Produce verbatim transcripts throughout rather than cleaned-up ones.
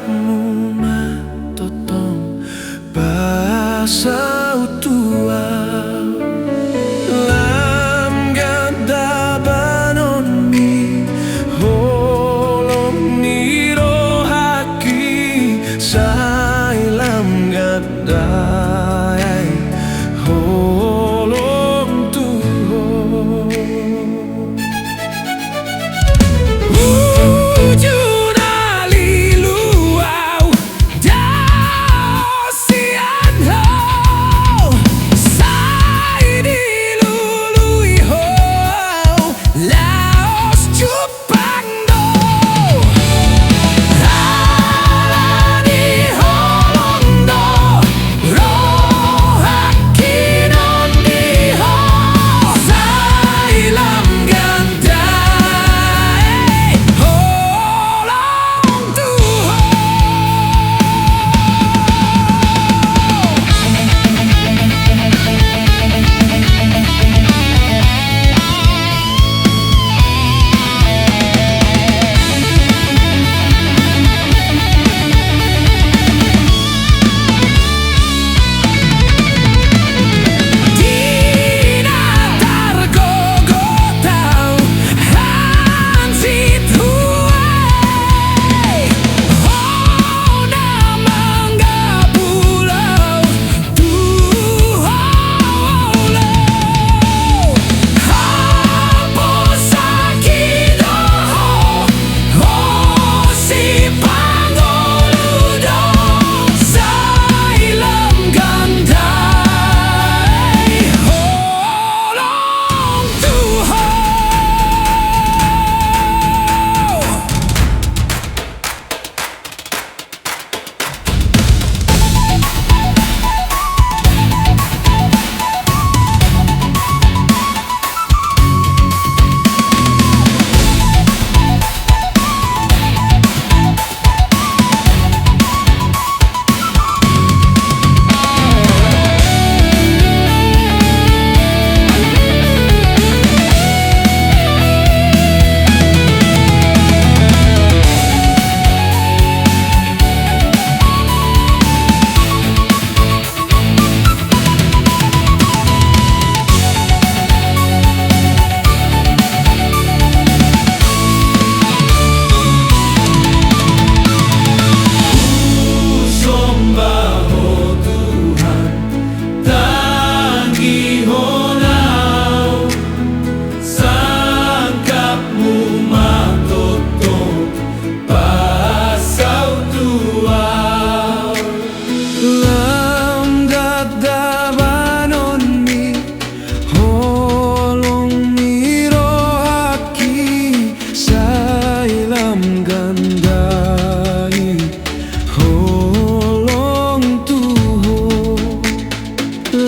Mu ma tongtong pasaut tu ahu. Lam ganda bahenonmi, holong ni rohangki, sai lam ganda i, holong tu ho. Uju na lilu ahu dao sian ho, sai dilului ho laos jumpang do. Ala ni holong do rohangki, non di ho sai lam ganda i, holong tu ho. Di na targogo ahu hansit hu, ai ho na manggapul ahu tu ho, olo. Haposanki do ho, ho sipangolu do, sai lam ganda i, holong tu ho. Husomba ho Tuhan, tangihon ahu, sangkapmu ma tongtong pasaut tu ahu. Lam ganda bahenonmi, holong ni rohangki, sai lam ganda i, holong tu ho.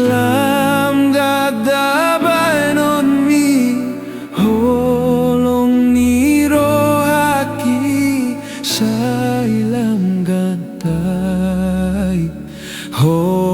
Lam ganda bahenonmi, holong ni rohangki, sai lam ganda i, holong